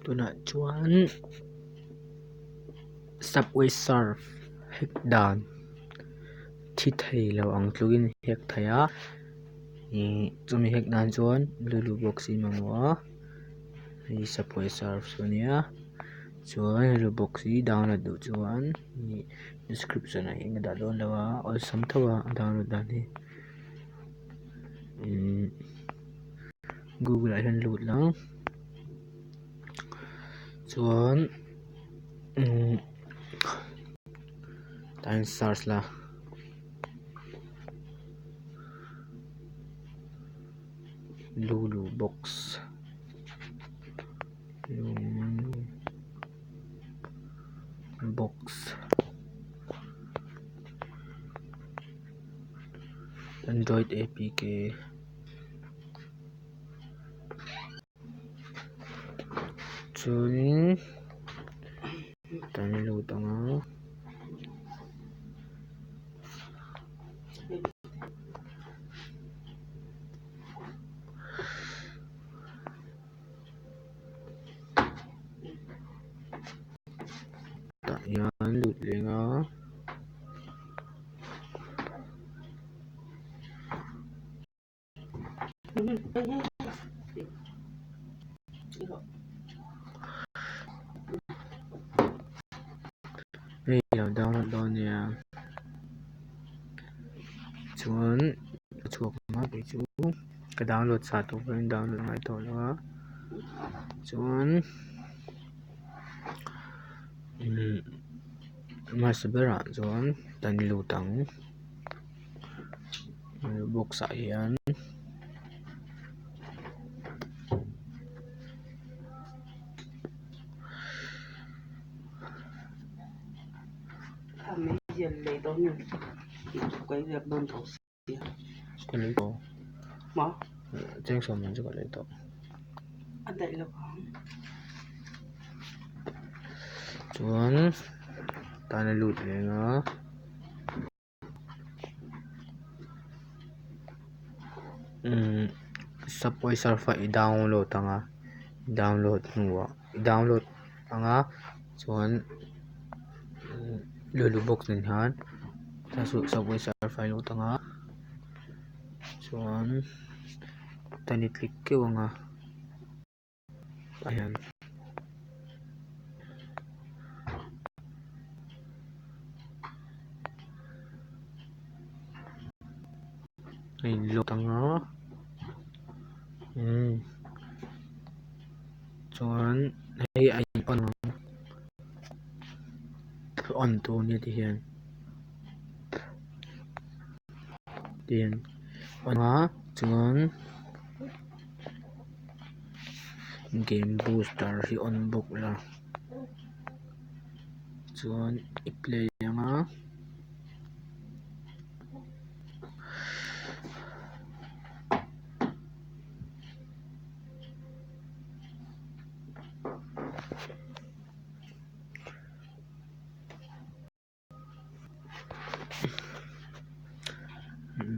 Tunah chuan subway surf hack dan thi thei lo ang tlukin hack thei a ihh chumi hack nan chuan lulu box hi mamawh a hei subway surf chu a nia chuan lulu box hi download duh chuan ihh description ah hian ka dah dawn lo a awlsam tho a a download dan hi ihh google ah hian lut la chuan umm tah hian search la lulu box lulu box. Android apk. Chuanin kan lut ang a. Tah hian lut leng a. Hei lo download dawn nia chuan a chhuak ang a kei chu ka download sa tawh pawhin download a ngai tawh lo a chuan umm hmasa berah chuan kan lut ang. Box ah hian ka lei tawh cheng sawm man chu ka lei tawh chuan tan a lut leng a. Umm subway surf a i download ang a download hnuah i download ang a chuan lulu box nen hian subway surf a i lut ang a chuan tan i click keuh ang a. Tah hian a in load ang a umm chuan hei a in on ang on tur a nia ti hian ti hian on a chuan. Game booster hi on bawk la chuan i play ang a.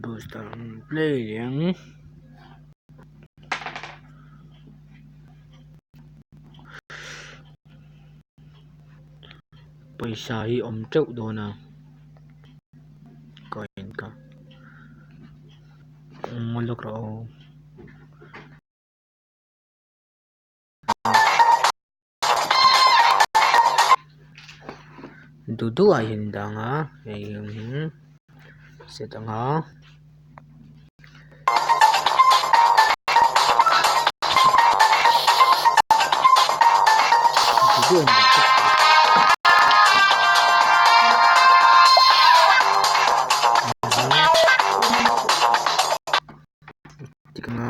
Booster an play ang. Pawisa hi awm teuh dawn a coin kha ngawi lawk rawh aw. Duh duh ah hian dang a hei ang hi set ang a. Duh duh a in dah tik ang a.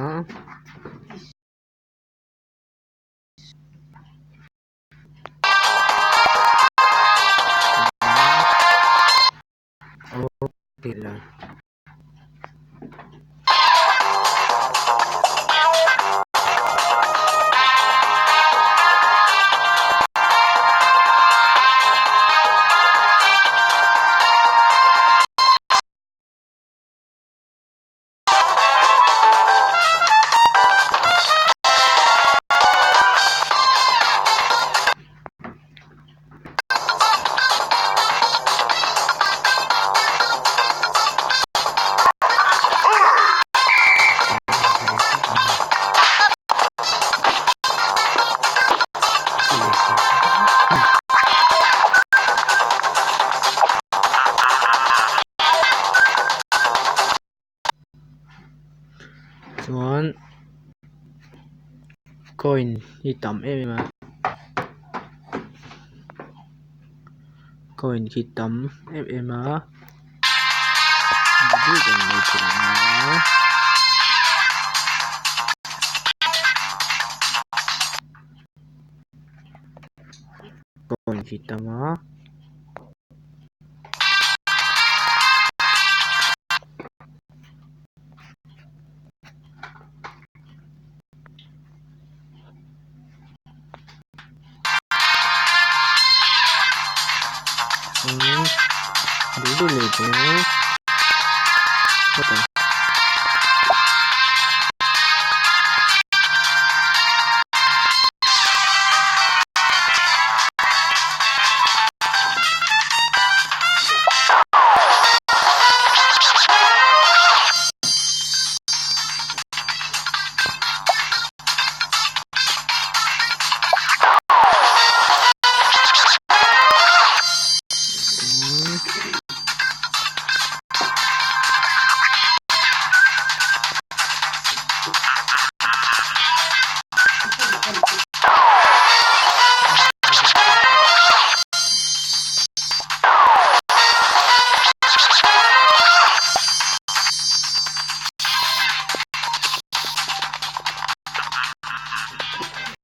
Coin hi tam em em a coin khi tam em em a coin khi tam a.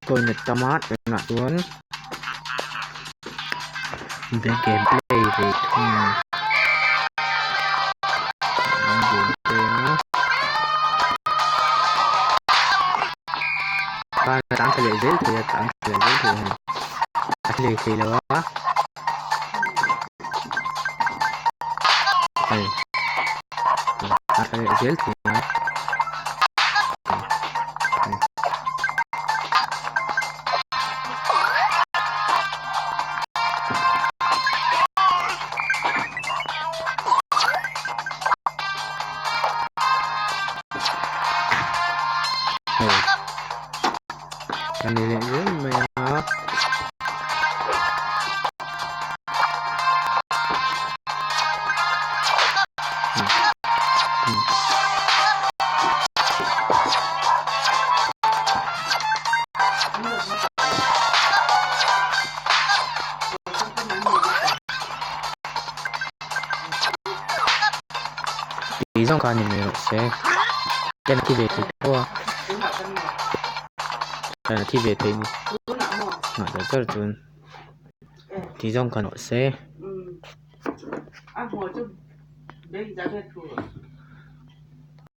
Coin a tam a tunah chuan the game play ve thung an game play a khan a tlan thla leh zel thei a tlan thla leh zel thei a ni a hlei thei lo a hei a thla leh zel thei a. A ni leh zel mai a. Tih zawng kha a ni mai rawh se ken a thi ve thei tho a ken a thi ve thei ni nghah char char chuan tih zawng kha rawh se.